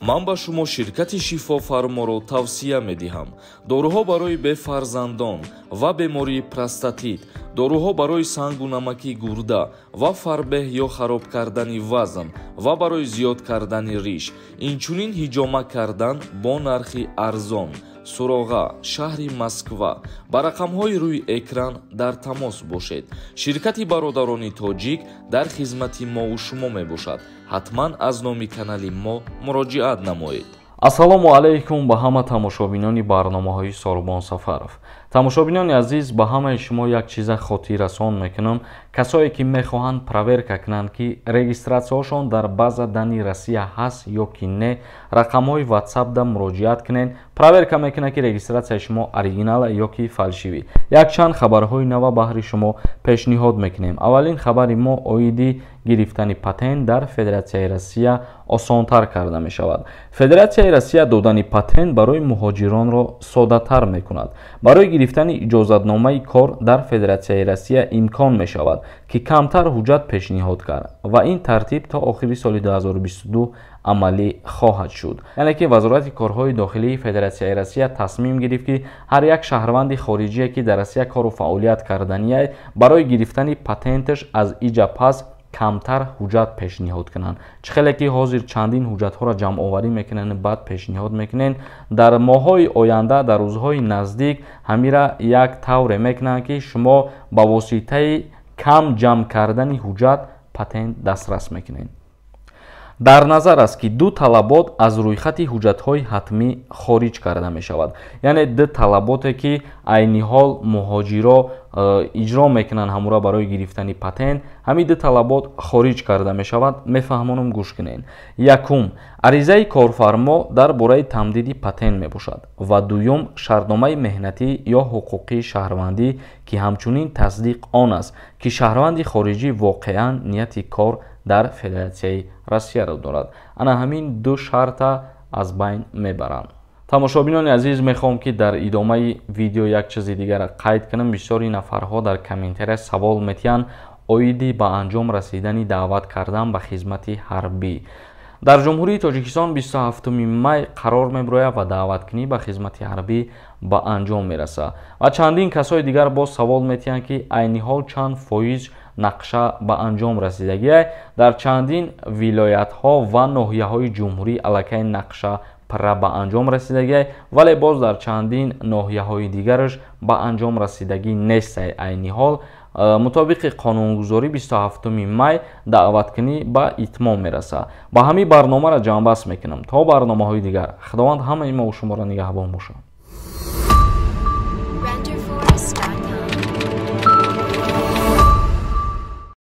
Ман ба шумо ширкати Шифофарморо тавсия медиҳам. Доруҳо барои бефарзандон ва бемории простатит, доруҳо барои сангу намаки гурда ва фарбеҳ ё хароб кардани вазн ва барои зиёд кардани риш, инчунин ҳиҷома кардан бо нархи арзон. Суроға: шаҳри Москва. Ба рақамҳои рӯи экран дар тамос бошед. Ширкати бародарони тоҷик дар хизмати мову шумо мебошад. Ҳатман аз номи канали мо муроҷиат намоед. Ассалому алайкум ба ҳама тамошобинони барномаҳои Сорбон Сафаров. Тамошобинони азиз, ба ҳамаи шумо як чиза хотиррасон мекунам. Касое ки мехоҳанд проверка кунанд, ки регистратсияҳошон дар база данных Россия ҳаст ё ки не, рақамҳои WhatsApp-да муроҷиат кунед. Проверка мекунад, ки регистратсияи шумо оригинала ё ки фальшивый. Якчанд хабарҳои нава баҳри шумо пешниҳод мекунем. Аввалин хабари мо оиди гирифтани патент дар Федератсияи Россия осонтар карда мешавад. Федератсияи Россия додани патент барои муҳоҷиронро соддатар мекунад. Барои гирифтани иҷозатномаи кор дар Федератсияи Россия имкон мешавад, ки камтар ҳуҷҷат пешниҳод кард ва ин тартиб то охири соли 2022 амалӣ хоҳад шуд. Яъне ки Вазорати корҳои дохилии Федератсияи Россия тасмим гирифт, ки ҳар як шаҳрванди хориҷие, ки дар Россия кору фаъолият карданиай, барои гирифтани патенташ аз иҷа пас камтар ҳуҷҷат пешниҳод кунанд. Чӣ хеле ки ҳозир чандин ҳуҷҷатҳоро ҷамъоварӣ мекунанд, баъд пешниҳод мекунанд, дар моҳҳои оянда, дар рӯзҳои наздик ҳамира як тавре мекунанд, ки шумо ба воситаи кам ҷамъ кардани ҳуҷҷат патент дастрас мекунед. Дар назар аст, ки ду талабот аз рӯйхати ҳуҷҷатҳои ҳатмӣ хориҷ карда мешавад. Яъне ду талаботе, ки айни ҳол муҳоҷиро иҷро мекунанд ҳамура барои гирифтани патент, ҳамин ду талабот хориҷ карда мешавад. Мефаҳмонам, гӯш кунед. Якум, аризаи корфармо дар бораи тамдиди патент мебошад ва дуюм, шартномаи меҳнатӣ ё ҳуқуқии шаҳрвандӣ, ки ҳамчунин тасдиқ он аст, ки шаҳрванди хориҷӣ воқеан нияти кор дар Федератсияи Россияро дорад. Ана ҳамин ду шарта аз байн мебаранд. Тамошобинони азиз, мехоҳам, ки дар идомаи видео як чизи дигарро қайд кунам. Бисёри нафарҳо дар комментария савол метиҳанд оиди ба анҷом расидани даъват кардан ба хизмати ҳарбӣ. Дар Ҷумҳурии Тоҷикистон 27 май қарор мебирояд ва даъваткунӣ ба хизмати ҳарбӣ ба анҷом мерасад. Ва чандин касои дигар боз савол метиҳанд, ки айни ҳол чанд фоиз нақша ба анҷом расидагиай. Дар чандин вилоятҳо ва ноҳияҳои ҷумҳурӣ аллакай нақша пурра ба анҷом расидагиай, вале боз дар чандин ноҳияҳои дигараш ба анҷом расидагӣ нестай. Айни ҳол мутобиқи қонунгузорӣ 27 май даъваткунӣ ба итмом мерасад. Ба ҳамин барномаро ҷамъбаст мекунам. То барномаҳои дигар Худованд ҳамаи мову шуморо нигаҳбон бошад.